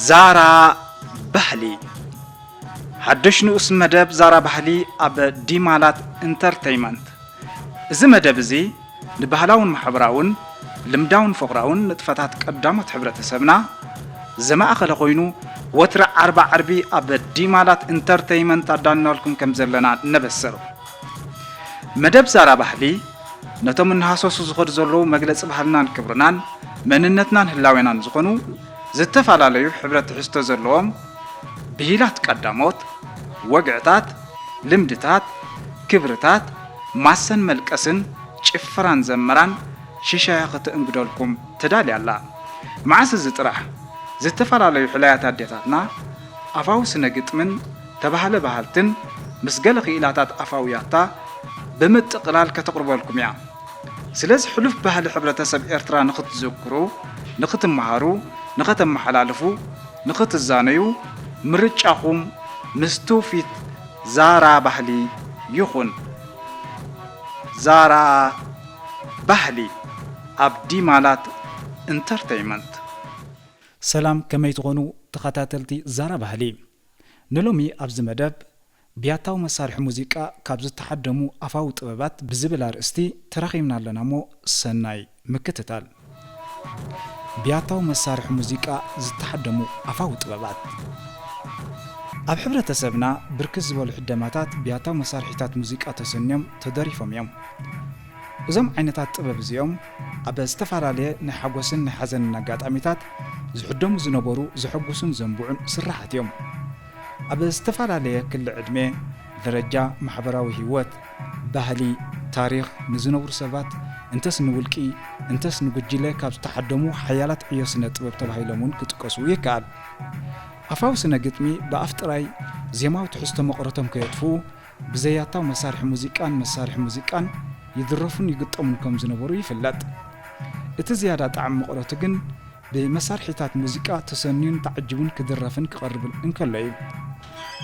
ዛራ ባህሊ። ሓድሽ ንኡስ መደብ ዛራ ባህሊ ኣብ ዲማላት ኢንተርተይመንት። እዚ መደብ እዚ ንባህላውን ማሕበራውን ልምዳውን ፍቕራውን ንጥፈታት ቀዳሞት ሕብረተሰብና ዘማእኸለ ኮይኑ፣ ወትሪ ዓርቢ ዓርቢ ኣብ ዲማላት ኢንተርተይመንት ኣዳልናልኩም ከም ዘለና ነበስር። መደብ ዛራ ባህሊ ነቶም እናሃሰሱ ዝኸዱ ዘለዉ መግለጺ ባህልናን ክብርናን መንነትናን ህላዌናን ዝኾኑ ዝተፈላለዩ ሕብረ ትሕዝቶ ዘለዎም ብሂላት ቀዳሞት፣ ወግዕታት፣ ልምድታት፣ ክብርታት፣ ማሰን መልቀስን፣ ጭፈራን ዘመራን ሽሻያ ከተእንግደልኩም ተዳልያ ኣላ። መዓስ እዚ ጥራሕ፣ ዝተፈላለዩ ሕላያት ኣዴታትና ኣፋዊ ስነ ግጥምን ተባህለ ባህልትን ምስ ገለ ክኢላታት ኣፋውያታ ብምጥቕላል ከተቕርበልኩም እያ። ስለዚ ሕሉፍ ባህሊ ሕብረተሰብ ኤርትራ ንኽትዝክሩ፣ ንኽትመሃሩ፣ ንኸተመሓላልፉ፣ ንኽትዛነዩ ምርጫኹም ምስ ትውፊት ዛራ ባህሊ ይኹን። ዛራ ባህሊ ኣብ ዲማላት ኢንተርተይመንት። ሰላም፣ ከመይ ትኾኑ ተኸታተልቲ ዛራ ባህሊ? ንሎሚ ኣብዚ መደብ ብያታዊ መሳርሒ ሙዚቃ ካብ ዝተሓደሙ ኣፋዊ ጥበባት ብዝብል ኣርእስቲ ተራኺብና ኣለና እሞ ሰናይ ምክትታል። ብያታዊ መሳርሒ ሙዚቃ ዝተሓደሙ ኣፋዊ ጥበባት። ኣብ ሕብረተሰብና ብርክት ዝበሉ ሕደማታት ብያታዊ መሳርሒታት ሙዚቃ ተሰንዮም ተደሪፎም እዮም። እዞም ዓይነታት ጥበብ እዚኦም ኣብ ዝተፈላለየ ናይ ሓጎስን ናይ ሓዘንን ኣጋጣሚታት ዝሕደሙ ዝነበሩ ዘሐጉሱን ዘንብዑን ስርሓት እዮም። ኣብ ዝተፈላለየ ክሊ ዕድመ፣ ደረጃ ማሕበራዊ ህይወት፣ ባህሊ፣ ታሪኽ ንዝነብሩ ሰባት እንተስ ንውልቂ እንተስ ንጉጅለ ካብ ዝተሓደሙ ሓያላት ዕዮ ስነ ጥበብ ተባሂሎም እውን ክጥቀሱ ይከኣል። ኣፋዊ ስነ ግጥሚ ብኣፍ ጥራይ ዜማዊ ትሕዝቶ መቕረቶም ከየጥፍኡ ብዘያታዊ መሳርሒ ሙዚቃን መሳርሒ ሙዚቃን ይድረፉን ይግጠሙን ከም ዝነበሩ ይፍለጥ። እቲ ዝያዳ ጣዕሚ መቕረቱ ግን ብመሳርሒታት ሙዚቃ ተሰንዩን ተዓጂቡን ክድረፍን ክቐርብን እንከሎ እዩ።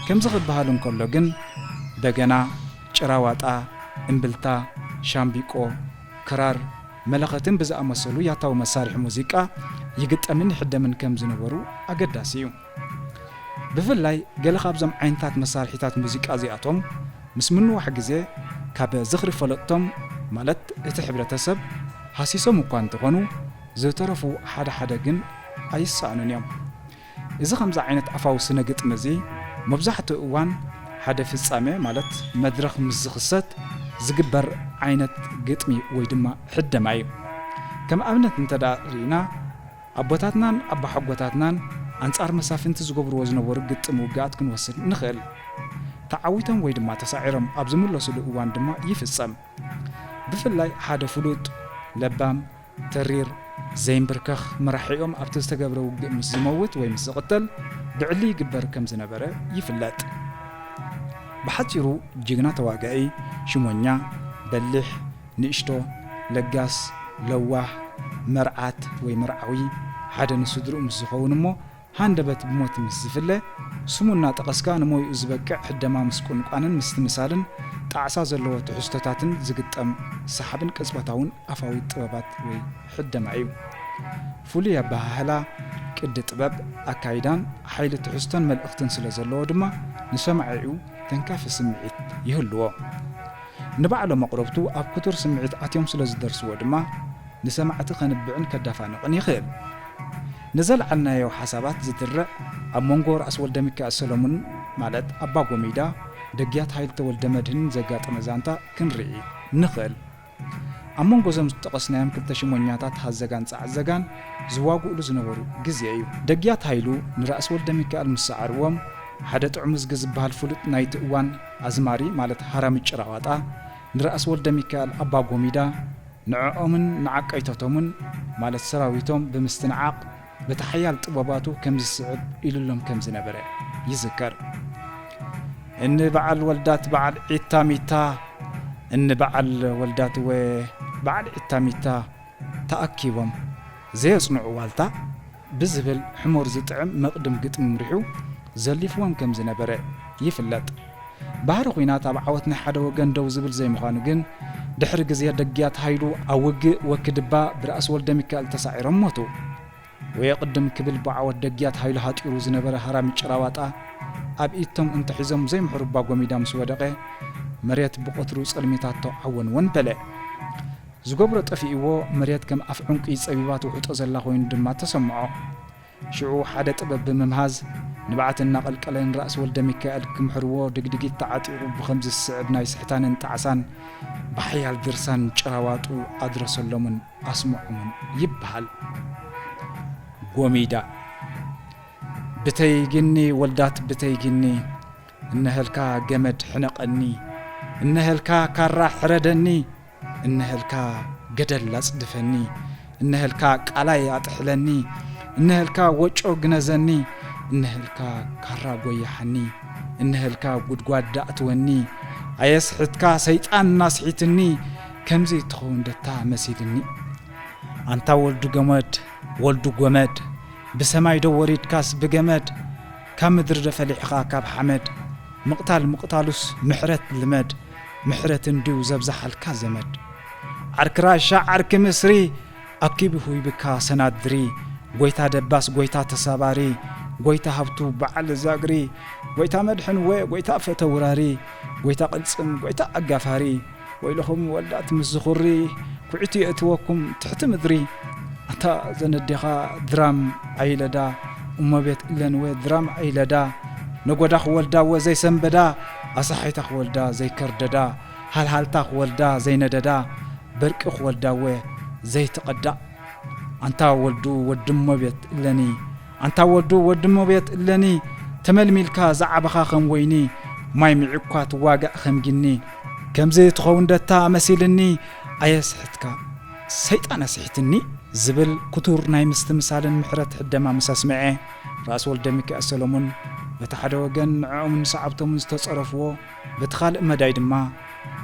ከምዚ ክበሃል እንከሎ ግን በገና፣ ጭራዋጣ፣ እምብልታ፣ ሻምቢቆ፣ ክራር፣ መለኸትን ብዝኣመሰሉ ያታዊ መሳርሒ ሙዚቃ ይግጠምን ይሕደምን ከም ዝነበሩ ኣገዳሲ እዩ። ብፍላይ ገለ ካብዞም ዓይነታት መሳርሒታት ሙዚቃ እዚኣቶም ምስ ምንዋሕ ግዜ ካብ ዝኽሪ ፈለጥቶም፣ ማለት እቲ ሕብረተሰብ፣ ሃሲሶም እኳ እንተኾኑ፣ ዝተረፉ ሓደ ሓደ ግን ኣይሰኣኑን እዮም። እዚ ከምዚ ዓይነት ኣፋዊ ስነ ግጥሚ እዚ መብዛሕትኡ እዋን ሓደ ፍጻመ፣ ማለት መድረኽ ምስ ዝኽሰት ዝግበር ዓይነት ግጥሚ ወይ ድማ ሕደማ እዩ። ከም ኣብነት እንተ ደኣ ርኢና፣ ኣቦታትናን ኣባሓጎታትናን ኣንጻር መሳፍንቲ ዝገብርዎ ዝነበሩ ግጥም ውግኣት ክንወስድ ንኽእል። ተዓዊቶም ወይ ድማ ተሳዒሮም ኣብ ዝምለሱሉ እዋን ድማ ይፍጸም። ብፍላይ ሓደ ፍሉጥ፣ ለባም፣ ተሪር፣ ዘይምብርከኽ መራሒኦም ኣብቲ ዝተገብረ ውግእ ምስ ዝመውት ወይ ምስ ዝቕተል ብዕሊ ይግበር ከም ዝነበረ ይፍለጥ። ብሓጺሩ ጅግና ተዋጋኢ፣ ሽሞኛ፣ በሊሕ፣ ንእሽቶ፣ ለጋስ፣ ለዋህ፣ መርዓት ወይ መርዓዊ ሓደ ንስድርኡ ምስ ዝኸውን እሞ ሃንደበት ብሞት ምስ ዝፍለ፣ ስሙ እናጠቐስካ ንሞይኡ ዝበቅዕ ሕደማ ምስ ቁንቋንን ምስትምሳልን ጣዕሳ ዘለዎ ትሕዝቶታትን ዝግጠም ሰሓብን ቅጽበታውን ኣፋዊ ጥበባት ወይ ሕደማ እዩ። ፍሉይ ኣበሃህላ፣ ቅዲ ጥበብ፣ ኣካይዳን ሓይሊ ትሕዝቶን መልእኽትን ስለ ዘለዎ ድማ ንሰማዒኡ ተንካፊ ስምዒት ይህልዎ። ንባዕሎም ኣቕረብቱ ኣብ ክቱር ስምዒት ኣትዮም ስለ ዝደርስዎ ድማ ንሰማዕቲ ከንብዕን ከዳፋንቕን ይኽእል። ንዘልዓልናዮ ሓሳባት ዝድርዕ ኣብ መንጎ ራእሲ ወልደሚካኤል ሰለሙን ማለት ኣባ ጎሚዳ፣ ደግያት ሃይሉ ተወልደመድህንን ዘጋጠመ ዛንታ ክንርኢ ንኽእል። ኣብ መንጎ እዞም ዝጠቐስናዮም ክልተ ሽሞኛታት ሃዘጋን ጸዓዘጋን ዝዋግኡሉ ዝነበሩ ግዜ እዩ። ደግያት ሃይሉ ንራእሲ ወልደሚካኤል ምስ ሰዓርዎም፣ ሓደ ጥዑም እዝጊ ዝበሃል ፍሉጥ ናይቲ እዋን ኣዝማሪ ማለት ሃራሚ ጭራዋጣ ንራእሲ ወልደሚካኤል ኣባ ጎሚዳ ንዕኦምን ንዓቀይቶቶምን ማለት ሰራዊቶም ብምስትንዓቕ በቲ ሓያል ጥበባቱ ከምዚ ዝስዕብ ኢሉሎም ከም ዝነበረ ይዝከር። እኒ በዓል ወልዳት በዓል ዒታ ሚታ፣ እኒ በዓል ወልዳት ወ በዓል ዒታ ሚታ ተኣኪቦም ዘየጽንዑ ዋልታ ብዝብል ሕሞር ዝጥዕም መቕድም ግጥሚ ምሪሑ ዘሊፍዎም ከም ዝነበረ ይፍለጥ። ባህሪ ኲናት ኣብ ዓወት ናይ ሓደ ወገን ደው ዝብል ዘይምዃኑ ግን፣ ድሕሪ ግዜ ደግያት ሃይሉ ኣብ ውግእ ወክድባ ብራእሲ ወልደሚካኤል ተሳዒሮም ሞቱ። ወየቕድም ክብል ብዓወት ደግያት ሃይሉ ሃጢሩ ዝነበረ ሃራሚ ጭራዋጣ ኣብ ኢድቶም እንተሒዞም ዘይምሕሩ እባ ጎሚዳ ምስ ወደቐ፣ መሬት ብቐትሩ ጸልሚታቶ ዓወን ወን በለ። ዝገብሮ ጠፊእዎ፣ መሬት ከም ኣፍ ዕንቁ ጸቢባ ትውሕጦ ዘላ ኮይኑ ድማ ተሰምዖ። ሽዑ ሓደ ጥበብ ብምምሃዝ፣ ንብዓት እናቐልቀለ ንራእሲ ወልደ ሚካኤል ክምሕርዎ ድግድጊት ተዓጢቑ ብኸምዚ ዝስዕብ ናይ ስሕታንን ጣዕሳን ብሓያል ድርሳን ጭራዋጡ ኣድረሰሎምን ኣስምዖምን ይበሃል። ጎሚዳ። ብተይ ግኒ ወልዳት ብተይ ግኒ፣ እነሀልካ ገመድ ሕነቐኒ፣ እነሀልካ ካራ ሕረደኒ፣ እነሀልካ ገደል ኣጽድፈኒ፣ እነሀልካ ቃላይ ኣጥሕለኒ፣ እነሀልካ ወጮ ግነዘኒ፣ እነሀልካ ካራ ጎያሓኒ፣ እነሀልካ ጉድጓድ ኣእትወኒ፣ ኣየስሕትካ ሰይጣን እናስሒትኒ፣ ከምዚ ትኸውን ደታ መሲልኒ። ኣንታ ወልዱ ገመድ፣ ወልዱ ጎመድ፣ ብሰማይ ዶ ወሪድካስ ብገመድ፣ ካብ ምድሪ ዶ ፈሊሕኻ ካብ ሓመድ፣ ምቕታል ምቕታሉስ ምሕረት ልመድ፣ ምሕረት እንድዩ ዘብዝሓልካ ዘመድ። ዓርኪ ራሻ ዓርኪ ምስሪ፣ ኣኪቡ ሂብካ ሰናድሪ፣ ጎይታ ደባስ ጎይታ ተሳባሪ፣ ጎይታ ሃብቱ በዓል ዛግሪ፣ ጎይታ መድሕን ወ ጎይታ ፈተውራሪ፣ ጎይታ ቅልጽም ጎይታ ኣጋፋሪ፣ ወይልኹም ወልዳት ምስ ዝኹሪ፣ ኩዒቱ የእትወኩም ትሕቲ ምድሪ። ኣታ ዘነዴኻ ድራም ኣይለዳ፣ እመቤት እለንወ ድራም ኣይለዳ፣ ነጎዳ ክወልዳወ ዘይሰንበዳ፣ ኣሳሓይታ ክወልዳ ዘይከርደዳ፣ ሃልሃልታ ክወልዳ ዘይነደዳ፣ በርቂ ክወልዳወ ዘይትቐዳ። ኣንታ ወልዱ ወዲ እመቤት እለኒ፣ ኣንታ ወልዱ ወዲ እመቤት እለኒ፣ ተመልሚልካ ዝዓበኻ ከም ወይኒ፣ ማይ ሚዒኳ ትዋጋእ ከም ጊኒ። ከምዚ ትኸውን ደታ መሲልኒ፣ ኣየስሕትካ ሰይጣን ኣስሒትኒ፣ ዝብል ክቱር ናይ ምስትምሳልን ምሕረት ሕደማ ምስ ኣስምዐ፣ ራእሲ ወልደ ሚካኤል ሰሎሙን በቲ ሓደ ወገን ንዕኦምን ሰዓብቶምን ዝተጸረፍዎ፣ በቲ ካልእ መዳይ ድማ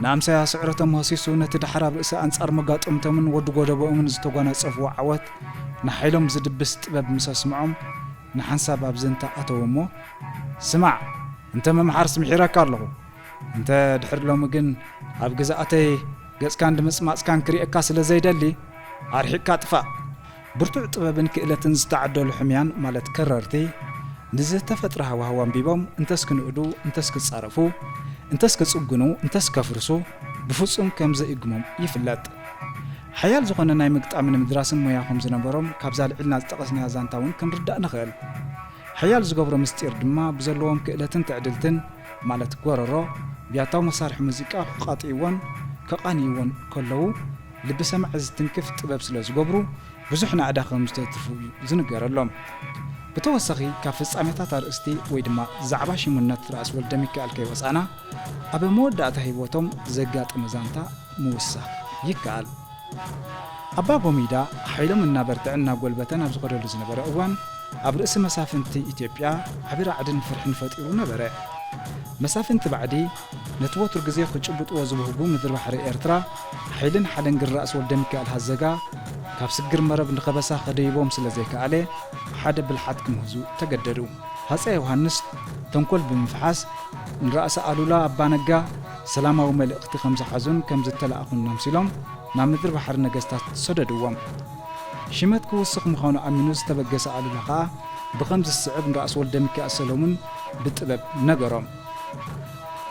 ንኣምሳያ ስዕረቶም ሆሲሱ ነቲ ዳሕራብ ርእሲ ኣንጻር መጋጠምቶምን ወዲ ጎደቦኦምን ዝተጓናጸፍዎ ዓወት ንሓይሎም ዝድብስ ጥበብ ምስ ኣስምዖም ንሓንሳብ ኣብ ዘንታ ኣተዉ እሞ፣ ስማዕ እንተ ምምሓርስ ምሒረካ ኣለኹ፣ እንተ ድሕሪ ሎሚ ግን ኣብ ግዝኣተይ ገጽካን ድምጽማጽካን ክርእየካ ስለ ዘይደሊ ኣርሒቕካ ጥፋእ። ብርቱዕ ጥበብን ክእለትን ዝተዓደሉ ሕምያን ማለት ከረርቲ፣ ንዝተፈጥረ ሃዋህው ኣንቢቦም እንተስ ክንእዱ፣ እንተስ ክጻረፉ፣ እንተስ ክጽግኑ፣ እንተስ ከፍርሱ፣ ብፍጹም ከም ዘይእግሞም ይፍለጥ። ሓያል ዝኾነ ናይ ምግጣምን ምድራስን ሞያ ከም ዝነበሮም ካብዛ ልዒልና ዝጠቐስናያ ዛንታ እውን ክንርዳእ ንኽእል። ሓያል ዝገብሮ ምስጢር ድማ ብዘለዎም ክእለትን ትዕድልትን፣ ማለት ጎረሮ፣ ብያታዊ መሳርሒ ሙዚቃ ክቃጥይዎን ከቓንይዎን ከለዉ፣ ልቢ ሰማዒ ዝትንክፍ ጥበብ ስለ ዝገብሩ፣ ብዙሕ ናእዳ ከም ዝተትርፉ እዩ ዝንገረሎም። ብተወሳኺ፣ ካብ ፍጻሜታት ኣርእስቲ ወይ ድማ ዛዕባ ሽሙነት ራእሲ ወልደ ሚካኤል ከይወጻና፣ ኣብ መወዳእታ ህይወቶም ዘጋጠመ ዛንታ ምውሳኽ ይከኣል። ኣባ ጎሚዳ ሓይሎም እናበርትዐ እናጎልበተን ኣብ ዝኸደሉ ዝነበረ እዋን፣ ኣብ ርእሲ መሳፍንቲ ኢትዮጵያ ዓቢ ራዕድን ፍርሕን ፈጢሩ ነበረ። መሳፍንቲ ባዕዲ፣ ነቲ ወትሩ ግዜ ክጭብጥዎ ዝብህጉ ምድሪ ባሕሪ ኤርትራ፣ ሓይልን ሓለንግን ራእሲ ወልደ ሚካኤል ሃዘጋ፣ ካብ ስግር መረብ ንኸበሳ ከደይቦም ስለ ዘይከኣለ፣ ሓደ ብልሓት ክምህዙ ተገደዱ። ሃጸይ ዮሃንስ ተንኮል ብምፍሓስ፣ ንራእሲ ኣሉላ ኣባነጋ ሰላማዊ መልእኽቲ ከም ዝሓዙን ከም ዝተላእኹን ኣምሲሎም፣ ናብ ምድሪ ባሕሪ ነገስታት ሰደድዎም። ሽመት ክውስኽ ምዃኑ ኣሚኑ ዝተበገሰ ኣሉላ ኸኣ፣ ብኸም ዝስዕብ ንራእሲ ወልደ ሚካኤል ሰሎሙን ብጥበብ ነገሮም።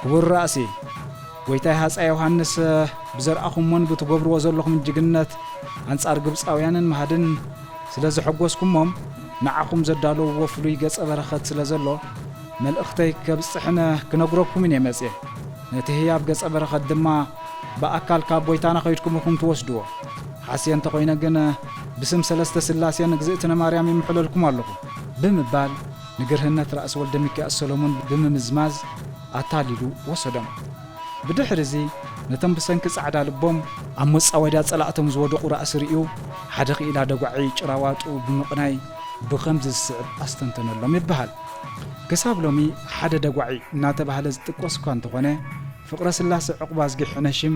ክቡር ራእሲ፣ ጎይታይ ሃጸይ ዮሃንስ፣ ብዘርኣኹሞን ብትገብርዎ ዘለኹም ጅግንነት ኣንጻር ግብጻውያንን መሃድን ስለ ዘሐጎስኩሞም፣ ንዓኹም ዘዳለውዎ ፍሉይ ገጸ በረኸት ስለ ዘሎ፣ መልእኽተይ ከብጽሕን ክነግረኩምን እየ መጽየ። ነቲ ህያብ ገጸ በረኸት ድማ ብኣካል ካብ ጎይታና ኸይድኩም ኢኹም ትወስድዎ። ሓስየ እንተኾይነ ግን፣ ብስም ሰለስተ ስላሴ ንግዝእትነ ማርያም ይምሕለልኩም ኣለኹ፣ ብምባል ንግርህነት ራእሲ ወልደ ሚካኤል ሰሎሞን ብምምዝማዝ ኣታሊሉ ወሰዶም። ብድሕሪ እዚ፣ ነቶም ብሰንኪ ጻዕዳ ልቦም ኣብ መጻወድያ ጸላእቶም ዝወደቑ ራእሲ ርእዩ፣ ሓደ ክኢላ ደጓዒ ጭራዋጡ ብምቕናይ ብኸምዚ ዝስዕብ ኣስተንተነሎም ይበሃል። ክሳብ ሎሚ ሓደ ደጓዒ እናተባህለ ዝጥቀስ እኳ እንተኾነ፣ ፍቕረ ስላሴ ዑቕባዝጊ ሕነ ሽም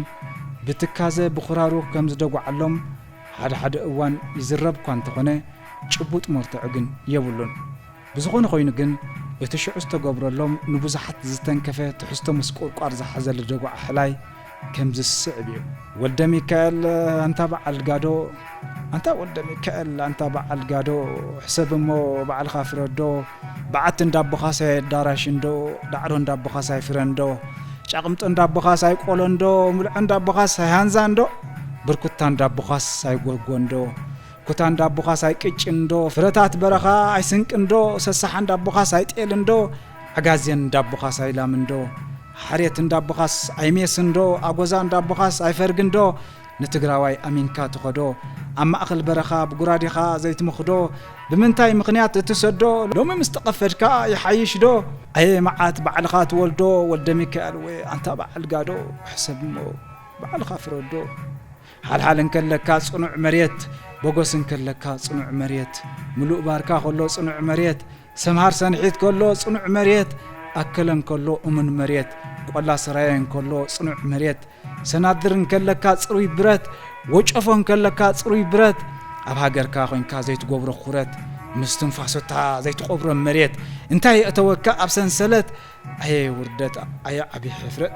ብትካዘ ብኹራሩ ከም ዝደጓዓሎም ሓደ ሓደ እዋን ይዝረብ እኳ እንተኾነ፣ ጭቡጥ መርትዖ ግን የብሉን። ብዝኾነ ኮይኑ ግን፣ እቲ ሽዑ ዝተገብረሎም ንብዙሓት ዝተንከፈ ትሕዝቶ ምስቁርቋር ዝሓዘ ልደጓዕ ሕላይ፣ ከምዚ ዝስዕብ እዩ። ወልደ ሚካኤል ኣንታ በዓል ጋዶ፣ ኣንታ ወልደ ሚካኤል ኣንታ በዓል ጋዶ፣ ሕሰብ እሞ ባዕልኻ ፍረዶ። በዓቲ እንዳቦኻስ ኣይኣዳራሽ እንዶ፣ ዳዕሮ እንዳቦኻስ ኣይፍረ እንዶ፣ ጫቕምጦ እንዳቦኻስ ኣይቆሎ እንዶ፣ ሙልዖ እንዳቦኻስ ኣይሃንዛ እንዶ፣ ብርኩታ እንዳቦኻስ ኣይጎጎ እንዶ፣ ኩታ እንዳቦኻስ ኣይቅጭ እንዶ፣ ፍረታት በረኻ ኣይስንቅ እንዶ፣ ሰሳሓ እንዳቦኻስ ኣይጤል እንዶ፣ ዓጋዜን እንዳቦኻስ ኣይላም እንዶ፣ ሓርየት እንዳቦኻስ ኣይሜስ እንዶ፣ ኣጎዛ እንዳቦኻስ ኣይፈርግ እንዶ፣ ንትግራዋይ ኣሚንካ ትኸዶ፣ ኣብ ማእኸል በረኻ ብጉራዴኻ ዘይትምኽዶ፣ ብምንታይ ምኽንያት እትሰዶ፣ ሎሚ ምስ ተቐፈድካ ይሓይሽ ዶ? ኣየ መዓት ባዕልኻ ትወልዶ፣ ወልደ ሚካኤል ወይ ኣንታ በዓል ጋዶ፣ ሕሰብ እሞ ባዕልኻ ፍረዶ። ሓልሓል እንከለካ ጽኑዕ መሬት፣ በጎስ እንከለካ ጽኑዕ መሬት፣ ምሉእ ባርካ ከሎ ጽኑዕ መሬት፣ ሰምሃር ሰንሒት ከሎ ጽኑዕ መሬት፣ ኣከለ እንከሎ እሙን መሬት፣ ቆላ ሰራየ እንከሎ ጽኑዕ መሬት፣ ሰናድር እንከለካ ጽሩይ ብረት፣ ወጨፎ እንከለካ ጽሩይ ብረት፣ ኣብ ሃገርካ ኮይንካ ዘይትገብሮ ኩረት፣ ምስ ትንፋሶታ ዘይትቐብሮ መሬት፣ እንታይ የእተወካ ኣብ ሰንሰለት፣ ኣየ ውርደት፣ ኣየ ዓቢ ሕፍረት።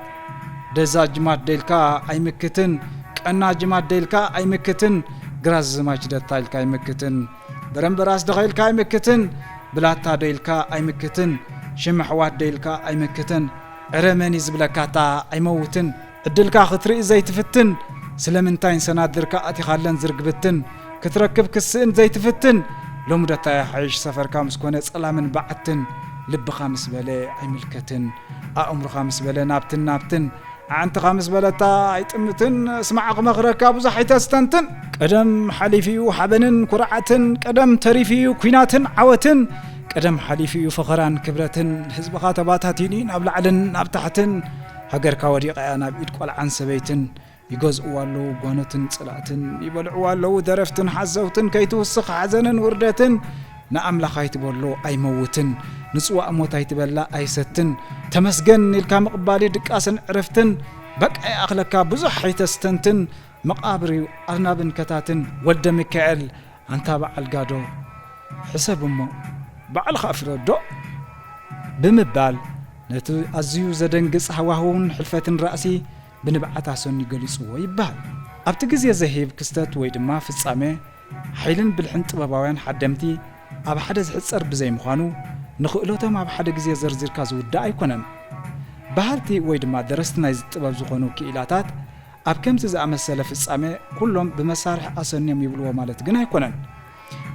ደዛ ጅማት ደልካ ኣይምክትን፣ ቀና ጅማት ደልካ ኣይምክትን፣ ግራዝ ዝማች ደታ ኢልካ ኣይምክትን፣ በረምበራስ ደኸ ኢልካ ኣይምክትን፣ ብላታ ደልካ ኣይምክትን፣ ሽም ኣሕዋት ደልካ ኣይምክትን፣ ዕረ መን እዩ ዝብለካታ ኣይመውትን። ዕድልካ ክትርኢ ዘይትፍትን፣ ስለምንታይ ንሰናድርካ ኣቲኻለን ዝርግብትን፣ ክትረክብ ክስእን ዘይትፍትን፣ ሎሚ ደታ ይሓይሽ ሰፈርካ ምስ ኮነ ጸላምን በዓትን፣ ልብኻ ምስ በለ ኣይምልከትን፣ ኣእምሮኻ ምስ በለ ናብትን ናብትን፣ ኣዕንትኻ ምስ በለታ ኣይጥምትን፣ ስማዕ ክመኽረካ ብዙሕ ኣይተስተንትን። ቀደም ሓሊፉ እዩ ሓበንን ኩርዓትን፣ ቀደም ተሪፉ እዩ ኲናትን ዓወትን፣ ቀደም ሓሊፉ እዩ ፈኸራን ክብረትን፣ ህዝብኻ ተባታቲኑ እዩ ናብ ላዕልን ናብ ታሕትን፣ ሃገርካ ወዲቓ እያ ናብ ኢድ ቆልዓን ሰበይትን፣ ይገዝእዋ ኣለዉ ጓኖትን ጽላእትን፣ ይበልዕዋ ኣለዉ ደረፍትን ሓሰውትን፣ ከይትውስኽ ሓዘንን ውርደትን፣ ንኣምላኽ ኣይትበሎ ኣይመውትን፣ ንጽዋእ ሞት ኣይትበላ ኣይሰትን፣ ተመስገን ኢልካ ምቕባል እዩ ድቃስን ዕረፍትን፣ በቃ ይኣኽለካ ብዙሕ ኣይተስተንትን፣ መቓብር እዩ ኣርናብን ከታትን፣ ወልደ ሚካኤል ኣንታ በዓል ጋዶ፣ ሕሰብ እሞ ባዕልኻ ፍረዶ ብምባል ነቲ ኣዝዩ ዘደንግጽ ሃዋህውን ሕልፈትን ራእሲ ብንብዓት ኣሰንዩ ገሊጽዎ ይበሃል። ኣብቲ ግዜ ዘሂብ ክስተት ወይ ድማ ፍጻመ፣ ሓይልን ብልሕን ጥበባውያን ሓደምቲ ኣብ ሓደ ዝሕጸር ብዘይምዃኑ፣ ንኽእለቶም ኣብ ሓደ ግዜ ዘርዚርካ ዝውዳእ ኣይኮነን። በሃልቲ ወይ ድማ ደረስቲ ናይዚ ጥበብ ዝኾኑ ክኢላታት፣ ኣብ ከምዚ ዝኣመሰለ ፍጻመ ኩሎም ብመሳርሒ ኣሰንዮም ይብልዎ ማለት ግን ኣይኮነን።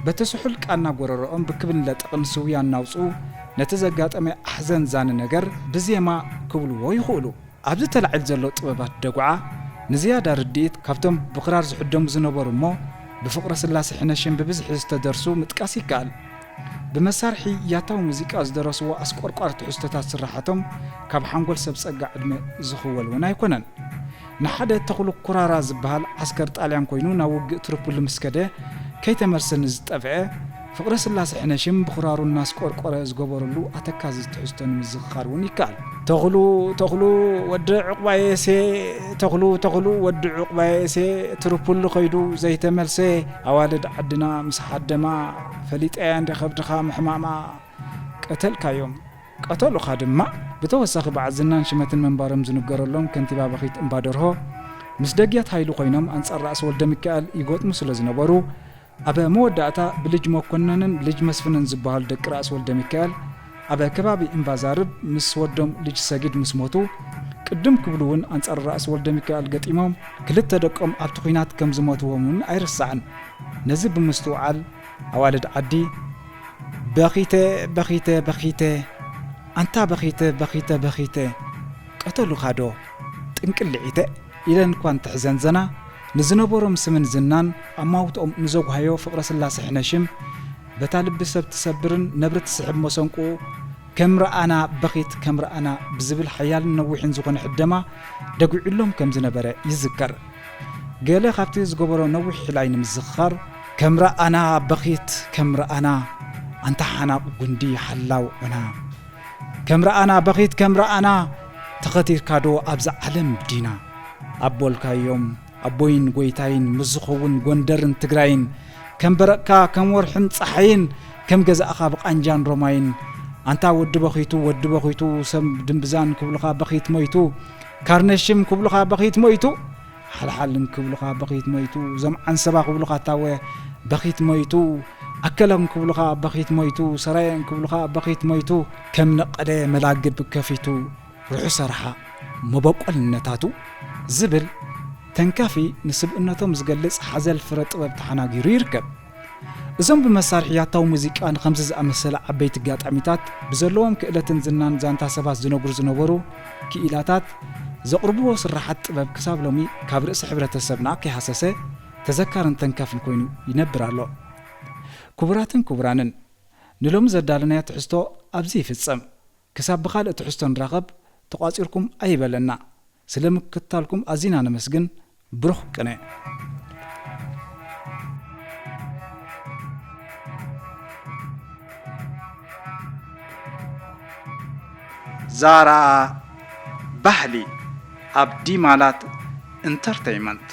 በቲ ስሑል ቃና ጎረሮኦም ብክብን ለጠቕን ስውያ እናውጽኡ ነቲ ዘጋጠመ ኣሕዘንዛኒ ነገር ብዜማ ክብልዎ ይኽእሉ። ኣብዚ ተላዒሉ ዘሎ ጥበባት ደጉዓ ንዝያዳ ርድኢት ካብቶም ብኽራር ዝሕደሙ ዝነበሩ እሞ ብፍቕረስላሴ ሕነሽም ብብዝሒ ዝተደርሱ ምጥቃስ ይከኣል። ብመሳርሒ ያታዊ ሙዚቃ ዝደረስዎ ኣስቆርቋሪ ትሕዝቶታት ስርሓቶም ካብ ሓንጎል ሰብ ጸጋ ዕድመ ዝኽወል እውን ኣይኮነን። ንሓደ ተኽሉ ኩራራ ዝበሃል ዓስከር ጣልያን ኮይኑ ናብ ውግእ ትርፕሉ ምስ ከደ ከይተመልሰ ንዝጠፍአ ፍቕረስላሴ ሕነሽም ብኹራሩ እናስቆርቆረ ዝገበረሉ ኣተካዚ ትሕዝቶ ንምዝኽኻር እውን ይከኣል። ተኽሉ፣ ተኽሉ ወዲ ዑቕባየሴ፣ ተኽሉ፣ ተኽሉ ወዲ ዑቕባየሴ፣ ትርፕሉ ከይዱ ዘይተመልሰ፣ ኣዋልድ ዓድና ምስ ሓደማ፣ ፈሊጠያ እንደ ከብድኻ ምሕማማ፣ ቀተልካዮም። ቀተሉኻ ድማ። ብተወሳኺ በዓል ዝናን ሽመትን ምንባሮም ዝንገረሎም ከንቲባ በኺት እምባደርሆ፣ ምስ ደግያት ሃይሉ ኮይኖም ኣንጻር ራእሲ ወልደሚካኤል ይገጥሙ ስለ ዝነበሩ፣ ኣብ መወዳእታ ብልጅ መኮነንን ልጅ መስፍንን ዝበሃሉ ደቂ ራእሲ ወልደሚካኤል ኣብ ከባቢ እምባዛርብ ምስ ወዶም ልጅ ሰጊድ ምስ ሞቱ፣ ቅድም ክብሉ እውን ኣንጻር ራእሲ ወልደሚካኤል ገጢሞም ክልተ ደቆም ኣብቲ ኲናት ከም ዝሞትዎም እውን ኣይርሳዕን። ነዚ ብምስትውዓል ኣዋልድ ዓዲ፣ በኺተ፣ በኺተ፣ በኺተ፣ ኣንታ በኺተ፣ በኺተ፣ በኺተ፣ ቀተሉኻዶ ጥንቅልዒተ ኢለን እኳ እንተሕዘንዘና፣ ንዝነበሮም ስምን ዝናን ኣማውትኦም ንዘጉሃዮ ፍቕረስላሴ ሕነሽም፣ በታ ልቢ ሰብ ትሰብርን ነብሪ ትስሕብ መሰንቆኡ፣ ከም ረኣና በኺት ከም ረኣና ብዝብል ሓያልን ነዊሕን ዝኾነ ሕደማ ደጉዒሎም ከም ዝነበረ ይዝከር። ገለ ካብቲ ዝገበሮ ነዊሕ ሕላይ ንምዝኽኻር፣ ከም ረኣና በኺት ከም ረኣና፣ ኣንታ ሓናቕ ጉንዲ ሓላው ዑና። ከም ረኣና በኺት ከም ረኣና፣ ተኸቲርካዶ ኣብዛ ዓለም ዲና? ኣቦልካዮም ኣቦይን ጎይታይን ምስ ዝኸውን ጎንደርን ትግራይን፣ ከም በረቕካ ከም ወርሕን ጸሓይን፣ ከም ገዛእኻ ብቓንጃን ሮማይን፣ ኣንታ ወዲ በኺቱ፣ ወዲ በኺቱ፣ ሰብ ድምብዛን ክብሉኻ በኺት ሞይቱ፣ ካርነሽም ክብሉኻ በኺት ሞይቱ፣ ሓልሓልን ክብሉኻ በኺት ሞይቱ፣ እዞም ዓንሰባ ክብሉኻ ታወ በኺት ሞይቱ፣ ኣከሎም ክብሉኻ በኺት ሞይቱ፣ ሰራየን ክብሉኻ በኺት ሞይቱ፣ ከም ነቐደ መላግብ ከፊቱ፣ ርሑሰ ረሓ መበቆልነታቱ ዝብል ተንካፊ ንስብእነቶም ዝገልጽ ሓዘል ፍረ ጥበብ ተሓናጊሩ ይርከብ። እዞም ብመሳርሒ ያታዊ ሙዚቃ ንኸምዚ ዝኣመሰለ ዓበይቲ ኣጋጣሚታት ብዘለዎም ክእለትን ዝናን ዛንታ ሰባት ዝነግሩ ዝነበሩ ክኢላታት ዘቕርብዎ ስርሓት ጥበብ ክሳብ ሎሚ ካብ ርእሲ ሕብረተሰብና ከይሃሰሰ ተዘካርን ተንካፍን ኮይኑ ይነብር ኣሎ። ክቡራትን ክቡራንን፣ ንሎሚ ዘዳለናዮ ትሕዝቶ ኣብዚ ይፍጸም። ክሳብ ብኻልእ ትሕዝቶ ንራኸብ፣ ተቋጺርኩም ኣይበለና። ስለ ምክትታልኩም ኣዚና ነመስግን። ብሩኽ ቅነ። ዛራ ባህሊ ኣብ ዲማላት ኢንተርተይመንት።